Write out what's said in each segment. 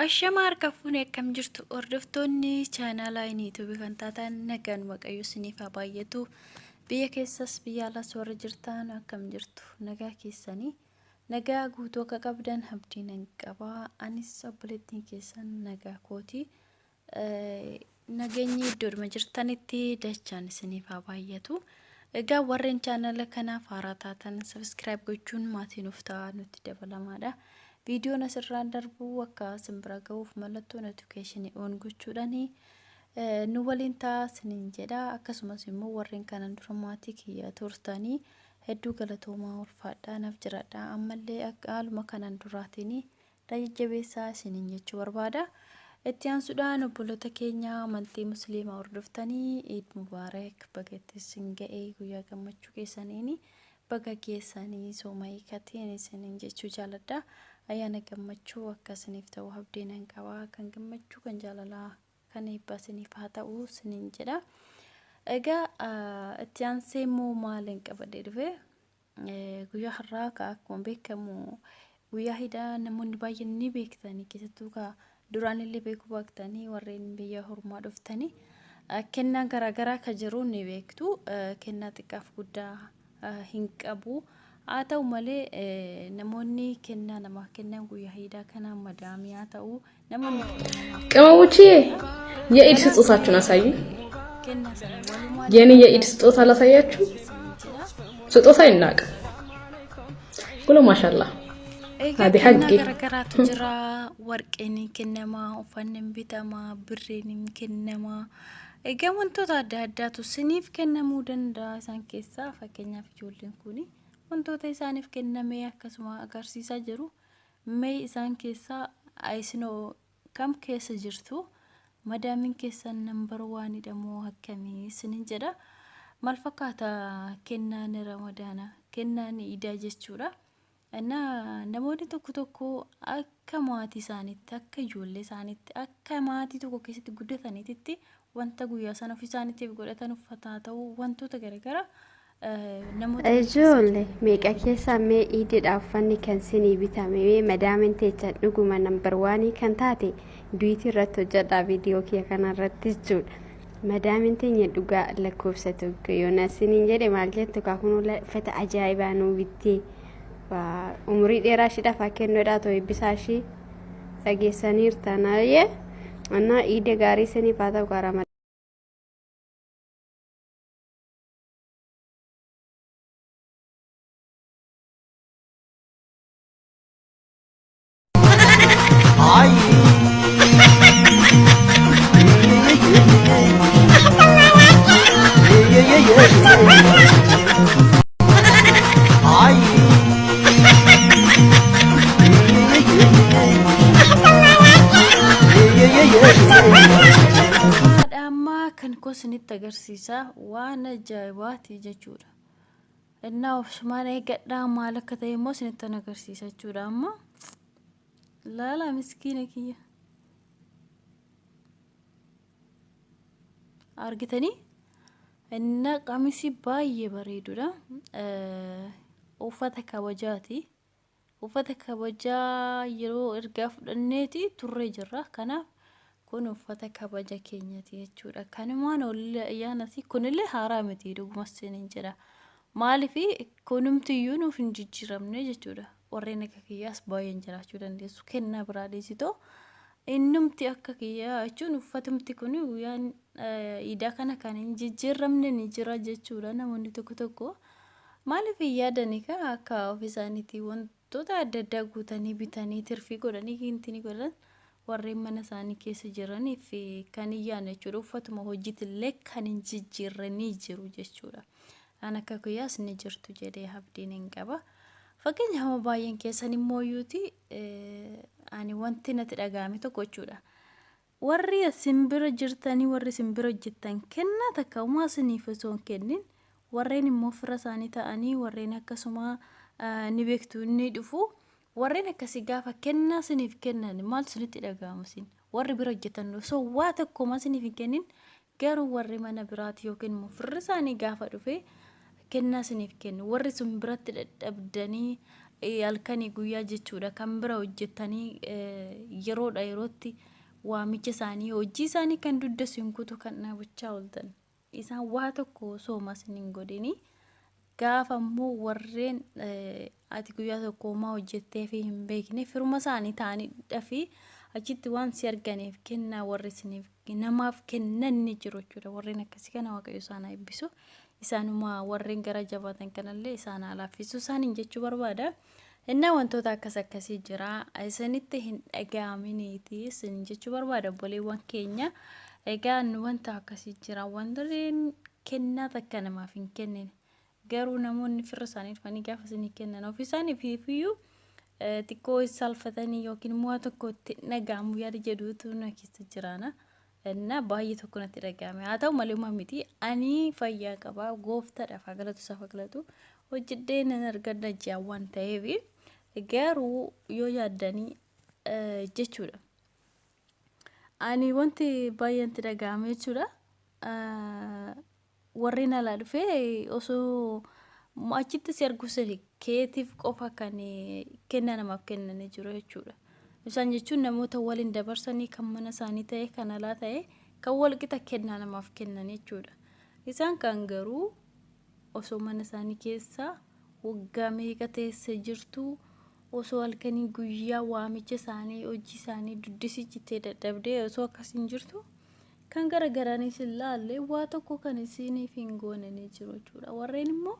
Ashama harka fuune, akkam jirtu hordoftoonni chaanaalaa YouTube kan taatan? Nagaan Waaqayyo isiniif haa baay'atu. Biyya keessas biyya alas warra jirtan, akkam jirtu? Nagaa keessanii, nagaa guutuu akka qabdan abdii nan qaba. Anis obboleettiin keessan nagaa kooti. Nageenyi iddoodhuma jirtanitti dachaan isiniif haa baay'atu. Egaa warreen chaanala kanaaf haaraa taatan subscribe gochuun maatii nuuf ta'aa, nutti dabalamaadha. Viidiyoon asirraan darbu akka isin bira ga'uuf mallattoo notification on gochuudhaan nu waliin ta'aa isiniin jedha. Akkasumas immoo warreen kanan dura maatii kiyya turtanii hedduu galatoomaa, ulfaadhaa, naaf jiraadha. Ammallee haaluma kanan duraatiin jajjabeessaa isiniin jechuu barbaada. Itti aansuudhaan obboloota keenya amantii Musliimaa hordoftanii, Iid Mubaarak, baga itti isin ga'ee, guyyaa gammachuu keessaniini baga geessanii, sooma hiikatiin isiniin jechuu jaaladha. Ayyaana gammachuu akka isiniif ta'u abdii nan qaba. Kan gammachuu, kan jaalalaa, kan eebbaa isiniif haa ta'u isiniin jedha. Egaa itti aansee immoo maaliin qabadhee dhufe? Guyyaa har'aa ka akkuma beekamu guyyaa iidaa namoonni baay'een ni beektanii, keessattuu ka duraan illee beekuu baattanii warreen biyya hormaa dhuftanii kennaan garaagaraa ka jiru ni beektu. Kennaa xiqqaaf guddaa hin qabu. Haa ta'u malee namoonni kennaa namaa kennan guyyaa iidaa kana madaamii haa ta'u namoonni ቅመሞችዬ፣ የኢድ ስጦታችሁን አሳዩ። kennaa sana walumaa የኔ የኢድ ስጦታ ላሳያችሁ። ስጦታ አይናቅም። ጉሎ ማሻላ Egaa هذه kennaa حقي garagaraatu jira. Warqeen ni kennama, uffanni ni bitama, birriin ni kennama. Egaa wantoota adda addaatu isiniif kennamuu danda'a. Isaan keessaa fakkeenyaaf ijoolleen kun wantoota isaaniif kenname akkasuma agarsiisaa jiru. Mee isaan keessaa isinoo kam keessa jirtu? Madaamiin keessan number one dha moo akkamii isinin jedha. Maal fakkaata kennaan Ramadaanaa? Kennaan iidaa jechuudha. እና namoonni tokko tokko akka maatii isaaniitti, akka ijoollee isaaniitti, akka maatii tokko keessatti guddataniitti wanta guyyaa sana ofii isaaniitiif godhatan, uffata haa ta'u, wantoota garaagaraa namoota Ijoollee meeqa keessaa mee iididha uffanni kan sinii bitame? Mee madaamin teechan dhuguma number one kan taate duutii irratti hojjedhaa viidiyoo kiyya kanarratti jechuudha. Madaamin teenya dhugaa lakkoofsa tokko yoona siniin jedhe maal jettu? Kaakunuu uffata ajaa'ibaa nuu bittee, umurii dheeraa ishiidhaaf haa kennuudha, ta'u eebbisaa ishii dhageessaniirta ayyee annaa iida gaarii siniif haa ta'u karaa. Haadha ammaa kan koo isinitti agarsiisa, waan ajaa'ibaati jechuudha. Innaa obsumaan eeggadhaa, maal akka ta'e immoo isinitti agarsiisa jechuudha amma. Laala miskiina kiyya. Argitanii? Innaa qamisii baay'ee bareedudha. Uffata kabajaati. Uffata kabajaa yeroo ergaa fudhanneeti turree jirra. Kanaaf kun uffata kabaja keenyati jechuudha. Kanumaan olillee ayyaanati kunillee haaraa miti, dhugumas isiniin jedha. Maaliif kunumtiyyuu nuuf hin jijjiiramne jechuudha. Warreen akka kiyyaas baay'een jiraachuu dandeessu. Kennaa biraa dhiisitoo innumti akka kiyyaa jechuun uffatumti kun guyyaan iidaa kana kan hin jijjiiramne ni jira jechuudha namoonni tokko tokko. Maaliif hin yaadani kaa akka ofii isaaniitii wantoota adda addaa guutanii bitanii tirfii godhanii kintii godhan, warreen mana isaanii keessa jiraniif kan hin yaadne jechuudha. Uffatuma hojiitillee kan hin jijjiirre ni jiru jechuudha. Kan akka kiyyaas ni jirtu jedhee abdiin hin qaba. Fakkeenya hamma baay'een keessan immoo iyyuuti ani wanti natti dhaga'ame tokko jechuudha. Warri simbira jirtanii, warri simbira hojjettan kennaa takka umaa isiniif osoo hin kennin, warreen immoo fira isaanii ta'anii, warreen akkasuma ni beektu, ni dhufu. Warreen akkasii gaafa kennaa isiniif kennan maal isinitti dhaga'ama isin? Warri bira hojjetan osoo waa tokko isiniif hin kennin, garuu warri mana biraati yookiin immoo firri isaanii gaafa dhufe kennaa isiniif kennu, warri sun biratti dadhabdanii Halkanii guyyaa jechuudha kan bira hojjettanii yeroodha yerootti waamicha isaanii hojii isaanii kan dugda isin kutu kan dhaabachaa ooltan. Isaan waa tokko osoo homaa isin hin godhini gaafa immoo warreen ati guyyaa tokko homaa hojjettee fi hin beekne firuma isaanii ta'anii dhafi achitti waan si arganiif kennaa warri isiniif namaaf kennan ni jiru jechuudha. Warreen akkasii kana Waaqayyo isaan haa eebbisu. Isaanuma warreen gara jabaatan kanallee isaan haa laaffisu isaaniin jechuu barbaada. Innaa wantoota akkas akkasii jira. Isinitti hin dhaga'aminiiti isin jechuu barbaada obboleewwan keenya. Egaa nu wanta akkasii jira. Wantoonni kennaa takka namaaf hin kennine. Garuu namoonni firra isaanii dhufanii gaafa isinii kennan ofii isaaniif iyyuu xiqqoo salfatanii yookiin immoo waa tokko itti dhaga'amu yaada jedhutu na keessa jiraana. Innaa baay'ee tokko natti dhaga'ame. Haa ta'u malee uumaa miti. Ani fayyaa qaba. Gooftaadhaaf haa galatu isaaf haa galatu. Hojjedhee nan argadha ji'a waan ta'eef. Garuu yoo yaaddanii jechuudha. Ani wanti baay'ee natti dhaga'ame jechuudha. Warreen alaa dhufee osoo achitti si arguu keetiif qofa kan kennaa namaaf kennanii jiru jechuudha. Isaan jechuun namoota waliin dabarsanii kan mana isaanii ta'e kan alaa ta'e kan wal qixa kennaa namaaf kennan jechuudha. Isaan kan garuu osoo mana isaanii keessa waggaa meeqa teessee jirtu osoo halkanii guyyaa waamicha isaanii hojii isaanii duddisichitee dadhabdee osoo akkasiin jirtu kan gara garaanis hin laalle waa tokko kan isiniif hin goone ni jiru jechuudha. Warreen immoo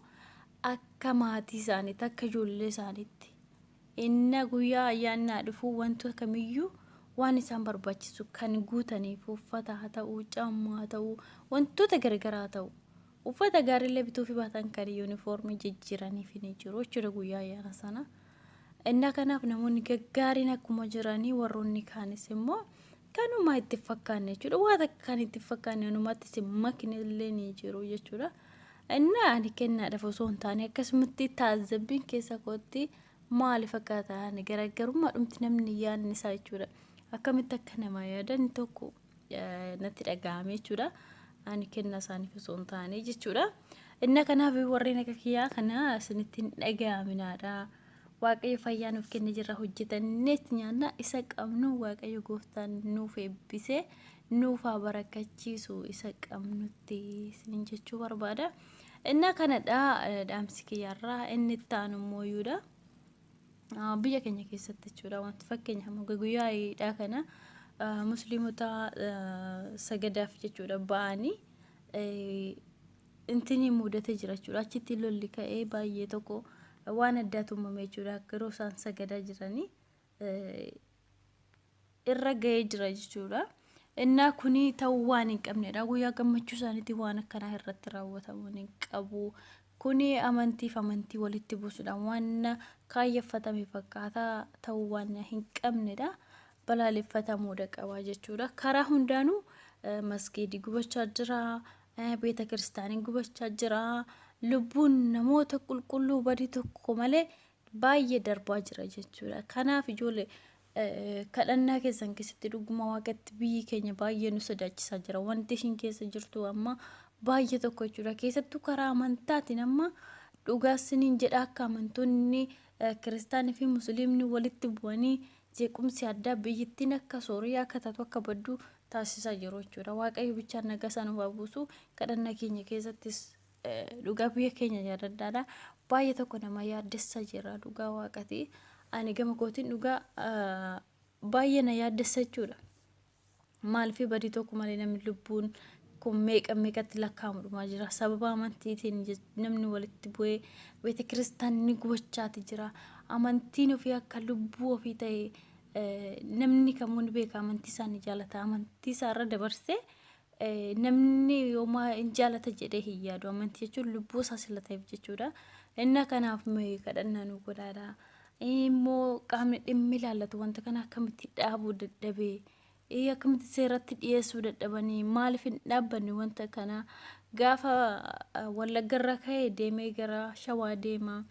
akka maatii isaaniitti akka ijoollee isaaniitti inna guyyaa ayyaannaa dhufuu wantoota kamiyyuu waan isaan barbaachisu kan guutaniif uffata haa ta'uu, caammaa haa ta'uu, wantoota garagaraa haa ta'u. Uffata gaariillee bituufi baatan kan yuunifoormii jijjiiraniif ni jiru jechuudha guyyaa ayyaana sana. Innaa kanaaf namoonni gaggaariin akkuma jiranii warroonni kaanis immoo kanuma itti fakkaanne jechuudha. Waa takka kan itti fakkaanne anumatti isin makne illee ni jiru jechuudha. Innaa ani kennaadhaaf osoo hin taane akkasumatti taajjabbiin keessa kootti maaliif akka ta'an garaagarummaa dhumti namni yaadni isaa jechuudha. Akkamitti akka namaa yaadan tokko natti dhaga'ame jechuudha. Ani kennaa isaaniif osoo hin taane jechuudha. Inna kanaaf warreen akka kiyyaa kana isinitti hin dhaga'aminaadha. Waaqayyo fayyaa nuuf kenne jirra hojjetanneet nyaanna isa qabnu Waaqayyo gooftaan nuuf eebbisee nuuf haa barakachiisu isa qabnutti isinin jechuu barbaada. Innaa kanadha dhaamsi kiyyaarraa inni itti aanu immoo iyyuudha. Biyya keenya keessatti jechuudha wanti fakkeenya hamma guyyaa iidhaa kana musliimota sagadaaf jechuudha ba'anii intini mudatee jira jechuudha. Achitti lolli ka'ee baay'ee tokko waan addaatu uumame jechuudha. Yeroo isaan sagadaa jiranii irra ga'ee jira jechuudha. Innaa kuni ta'uu waan hin qabnedha. Guyyaa gammachuu isaaniitti waan akkanaa irratti raawwatamuu hin qabu. Kuni amantiif amantii walitti buusuudha. Waan kaayyeffatame fakkaataa ta'uu waan hin qabnedha. Balaaleffatamuudha qaba jechuudha. Karaa hundaanuu masgiidii gubachaa jira. Beeta kiristaanii gubachaa jira. Lubbuun namoota qulqulluu badii tokko malee baay'ee darbaa jira jechuudha. Kanaaf ijoollee kadhannaa keessan keessatti dhuguma waaqatti biyyi keenya baay'ee nu sodaachisaa jira. Wanti ishiin keessa jirtu amma baay'ee tokko jechuudha. Keessattuu karaa amantaatiin amma dhugaa isiniin jedha akka amantoonni kiristaanii fi musliimni walitti bu'anii jeequmsi addaa biyyittiin akka Sooriyaa akka taatu akka baddu taasisaa jiru jechuudha. Waaqayyo bichaan nagaa isaa nuuf haa buusu. Kadhannaa keenya keessattis dhugaa biyya keenya yaadadhaadha. Baay'ee tokko nama yaaddessa jira dhugaa waaqati. Ani gama kootiin dhugaa baay'ee na yaaddessa jechuudha. Maaliif badii tokko malee namni lubbuun kun meeqa meeqatti lakkaa'amu dhumaa jira. Sababa amantiitiin namni walitti bu'ee beeta kiristaanni gubachaati jira. Amantiin ofii akka lubbuu ofii ta'e namni kamuu ni beeka amantii isaa ni jaalata. Amantii isaa irra dabarsee namni yoomaa hin jaalata jedhee hin yaadu. Amantii jechuun lubbuu isaa sila ta'eef jechuudha. Inna kanaaf mee kadhannaa nu godhaadha. Immoo qaamni dhimmi ilaallatu wanta kana akkamitti dhaabuu dadhabee akkamitti seeratti dhiyeessuu dadhabanii maaliif hin dhaabbanne wanta kana gaafa Wallaggarra ka'ee deemee gara Shawaa deema.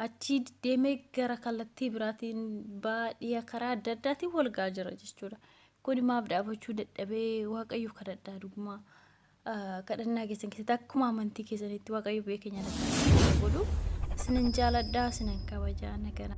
Achii deemee gara kallattii biraatiin baadiyyaa karaa adda addaatiin wal ga'aa jira jechuudha. Kun maaf dhaabachuu dadhabee Waaqayyo kadhadhaa dhuguma kadhannaa keessan keessatti akkuma amantii keessanitti Waaqayyo biyya keenya nagaa godhu. Isinin jaaladhaa, isinin kabajaa, nagana.